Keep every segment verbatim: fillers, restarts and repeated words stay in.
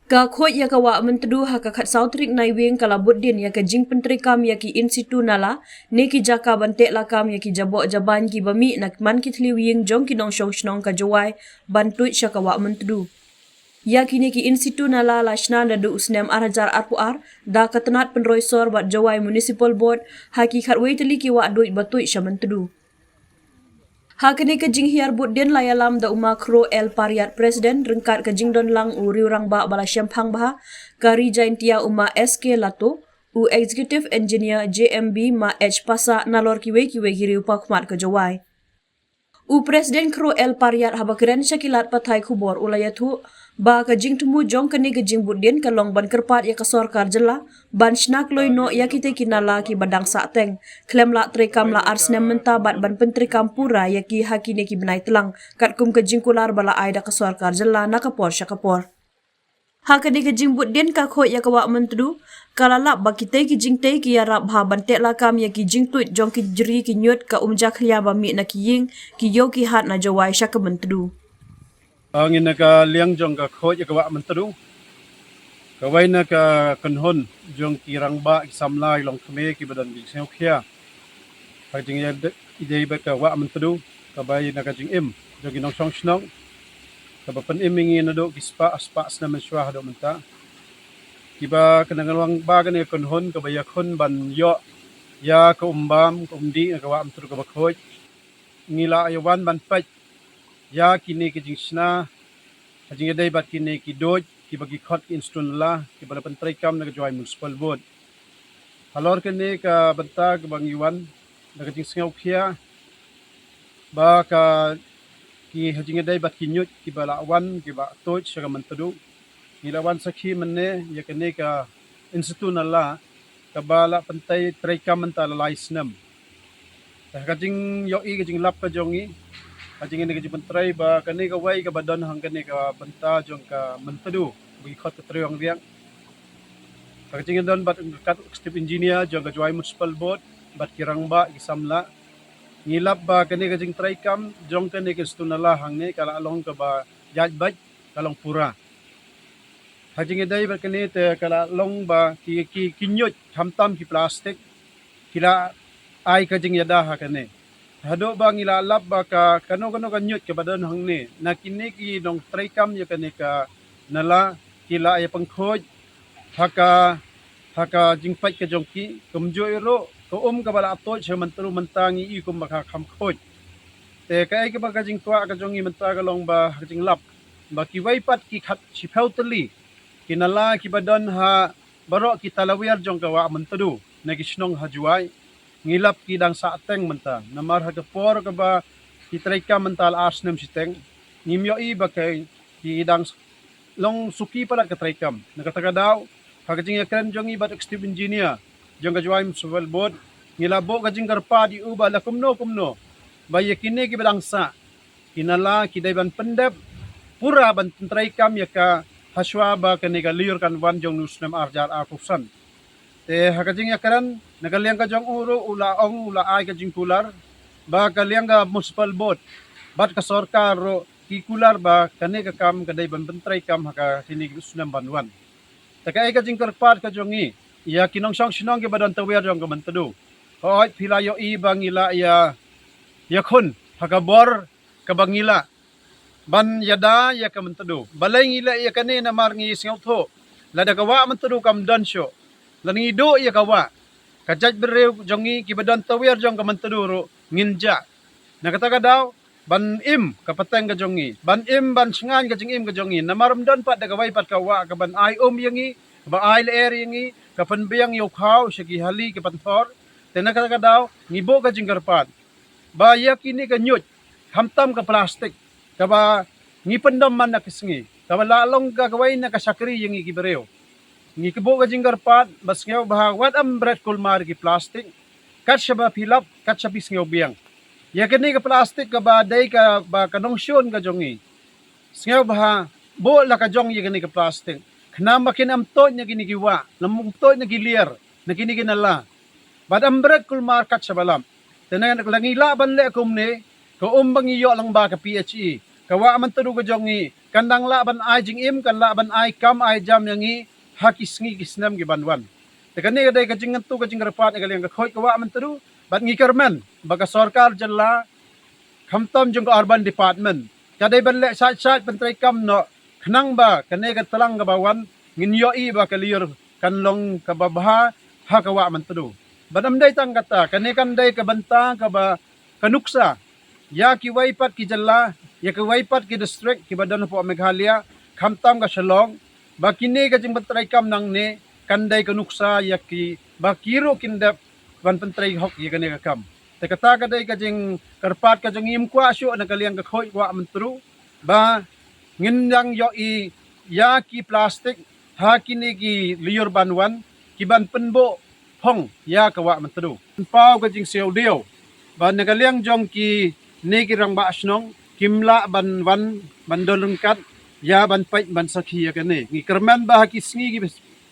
Ka khuid ïa ka wah Myntdu ha ka khatsaw tarik Naiwieng ka la bud dien ïa ka jingpyntreikam ïa ki in situ nala ne ki jaka ban teh lakam ïa ki jaboh jabain kiba mih na man ki thliew ïing jong ki nongshong shnong ka Jowai ban tuid sha ka wah Myntdu. Ïa kine ki in situ nala la shna naduh u snem ar hajar arphew ar da ka tnat pynroi sor bad Jowai Municipal Board ha ki khatwei tylli ki wah duid ba tuid sha Myntdu. Ha kane ka jinghiar bud dien la ïalam da u Ma Kro L Pariat, President, ryngkat ka jingdon lang u Riewrangbah ba la shemphang bha ka Ri Jaintia, u Ma S K Lato, u Executive Engineer J M B Ma H Pasa, nalor kiwei kiwei ki riew pakhmat ka Jowai. U President Kro L Pariat haba kren sha ki lad pathai khubor u la ïathuh ba ka jingthmu jong kane ka jingbud dien ka long ban kyrpad ïa ka sorkar jylla ban shna kloi noh ïa kitei ki nala kiba dang sah teng, khlem lah treikam la ar snem mynta bad ban pyntreikam pura ïa ki ha kine ki bnai tlang katkum ka jingkular ba la ai da ka sorkar jylla na ka por sha ka por. Ha kane ka jingbud dien ka khuid ïa ka wah Myntdu ka la lap ba kitei ki jingtei ki ïarap bha ban teh lakam ïa ki jingtuid jong ki jri ki ñiut, ka umjakhlia ba mih na ki ïing, ki ïew ki hat na Jowai sha ka Myntdu. Ngin na ka liang jong ka khuid ïa ka wah Myntdu, kawei na ka kynhun jong ki rangbah ki samla ki longkmie kiba don ki jingsngewkhia ha ka jingïadei bad ka wah Myntdu, kaba ïa na ka jingim jong ki nongshong shnong kaba pynim ïa ngi naduh ki spah spah snem mynshuwa haduh mynta. Kiba kane ka long ba kane ka kynhun kaba ïakhun ban ïoh ïa ka umbam ka umdih na ka wah Myntdu kaba khuid. Ngi la ïa wan ban peit ïa kine ki jingshna ha jingïadei bad kine ki duid kiba ki khot ki in situ nala kiba la pyntreikam na ka Jowai Municipal Board. Halor kane ka bynta kaba ngi wan da ka jingsngewkhia ba ka ki ha jingïadei bad ki ñiut kiba la wan kiba tuid sha ka Myntdu. Ngi la wan sakhi mynne ïa kane ka in situ nala kaba la pyntreikam mynta la lai snem. Te ha ka jingïohi ka jinglap ka jong ngi ha jingïadei ka jingpyntrei ba kane kawei kaba don hangkane ka bynta jong ka Myntdu ba ki khot ka Triong Riang. Ha ka jingdon bad ka Executive Engineer jong ka Jowai Municipal Board bad ki rangbah ki samla, ngi lap ba kane ka jingtreikam jong kane ka in situ nala hangne ka la long kaba ïaid beit, ka long pura. Ha jingïadei bad kane te ka la long ba ki ki ki ñiut khamtam ki plastik ki la ai ka jingïada ha kane. Haduh ba ngi la lap ba ka kano kano ka ñiut kaba don hangne na kine ki nongtreikam ïa kane ka nala ki la ïa pynkhuid ha ka ha ka jingpeit ka jong ki, kumjuh ruh ka um kaba la tuid sha Myntdu mynta ngi i kumba ka kham khuid. Te kaei kaba ka jingkwah ka jong ngi mynta ka long ba ha ka jinglap ba kiwei pat ki khatshiphew tylli ki nala kiba don ha baroh ki talawiar jong ka wah Myntdu na ki shnong ha Jowai, ngi lap ki dang sah teng mynta namar ha ka por kaba ki treikam mynta la ar snem shiteng, ngim ïohi ba ki dang long suki palat ka treikam. Na kata ka daw ha ka jingïakren jong ngi bad Executive Engineer jong ka Jowai Municipal Board, ngi la buh ka jingkyrpad ïa u ba la kumno kumno ba ïa kine kiba dang sah ki nala ki dei ban pyndep pura ban pyntreikam ïa ka hashwa ba kane ka lyiur kan wan jong u snem ar hajar arphew san. Te ha ka jingïakren na ka liang ka jong u ruh u la ong, u la ai ka jingkular ba ka liang ka Municipal Board bad ka sorkar ruh ki kular ba kane ka kam ka dei ban pyntreikam ha ka kine ki snem ban wan. Te kaei ka jingkyrpad ka jong ngi ïa ki nongshong shnong kiba don tawiar jong ka Myntdu, hooid phi la ïohi ba ngi la ïa ïakhun ha ka bor kaba ngi la ban ïada ïa ka Myntdu. Balei ngi leh ïa kane? Namar ngi sngewthuh lada ka wah Myntdu kam don shuh, lada ngi duh ïa ka wah, ka jaitbynriew jong ngi kiba don tawiar jong ka Myntdu ruh ngin jah. Na kata ka daw ban im ka pateng ka jong ngi, ban im ban shngaiñ ka jingim ka jong ngi, namar ym don pat da kawei pat ka wah ka ban ai um ïa ngi, ka ba ai lyer ïa ngi, ka pynbiang ïa u khaw sha ki hali ki pynthor. Te na kata ka daw ngi buh ka jingkyrpad ba ïa kine ka ñiut khamtam ka plastik kaba ngi pyndom man na ki sngi, kaba la long ka kawei na ka shakri ïa ngi ki briew. Ngi ka buh ka jingkyrpad ba sngewbha wat ym bret kulmar ki plastik, kat shaba phi lap kat shaba phi sngewbiang. Ïa kane ka plastik kaba dei kaba ka nongshun ka jong ngi, sngewbha buh la ka jong ïa kane ka plastik, khnang ba kin ym tuid na kine ki wah, ym tuid na ki lyer, na kine ki nala. Bad ym bret kulmar kat shaba lap. Te na la ngi lah ban leh kumne, ka um ba ngi ïoh lang ba ka P H E, ka wah Myntdu ka jong ngi, kan dang lah ban ai jingim, kan lah ban ai kam ai jam ïa ngi ha ki sngi ki snem ki ban wan. Te kane ka dei ka jingngeit, ka jingkyrpad na ka liang ka khuid ka wah myntdu, bad ngi kyrmen ba ka sorkar jylla, khamtam jong ka urban department, ka dei ban leh sait sait pyntreikam noh, khnang ba kane ka tlang kaba wan ngin ïohi ba ka lyiur kan long kaba bha ha ka wah myntdu. Bad ym dei tang kata, kane kan dei ka bynta kaba ka nuksa ïa kiwei pat ki jylla, ïa kiwei pat ki district kiba don hapoh Meghalaya, khamtam ka Shillong, ba kine ka jingpyntreikam nangne kan dei ka nuksa ïa ki ba ki ruh kin dep ban pyntrei hok ïa kane ka kam. Te kata ka dei ka jingkyrpad ka jong ngi, ym kwah shuh na ka liang ka khuid ka wah myntdu ba ngin dang ïohi ïa ki plastik ha kine ki lyiur ban wan ki ban pynbuh phong ïa ka wah myntdu. Pynpaw ka jingsiewdiaw ba na ka liang jong kine ki rangbah shnong kim lah ban wan ban don ryngkat ïa ban peit ban sakhi ïa kane. Ngi kyrmen ba ha ki sngi ki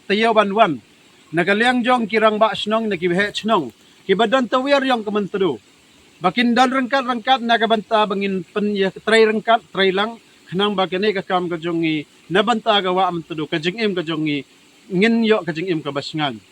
taïew ban wan, na ka liang jong ki rangbah shnong, na ki waheh shnong kiba don tawiar ïong ka myntdu, ba kin don ryngkat ryngkat na ka bynta ba ngin pynïatrei ryngkat trei lang, khnang ba kane ka kam ka jong ngi na bynta ka wah myntdu, ka jingim ka jong ngi, ngin ïoh ka jingim kaba shngaiñ.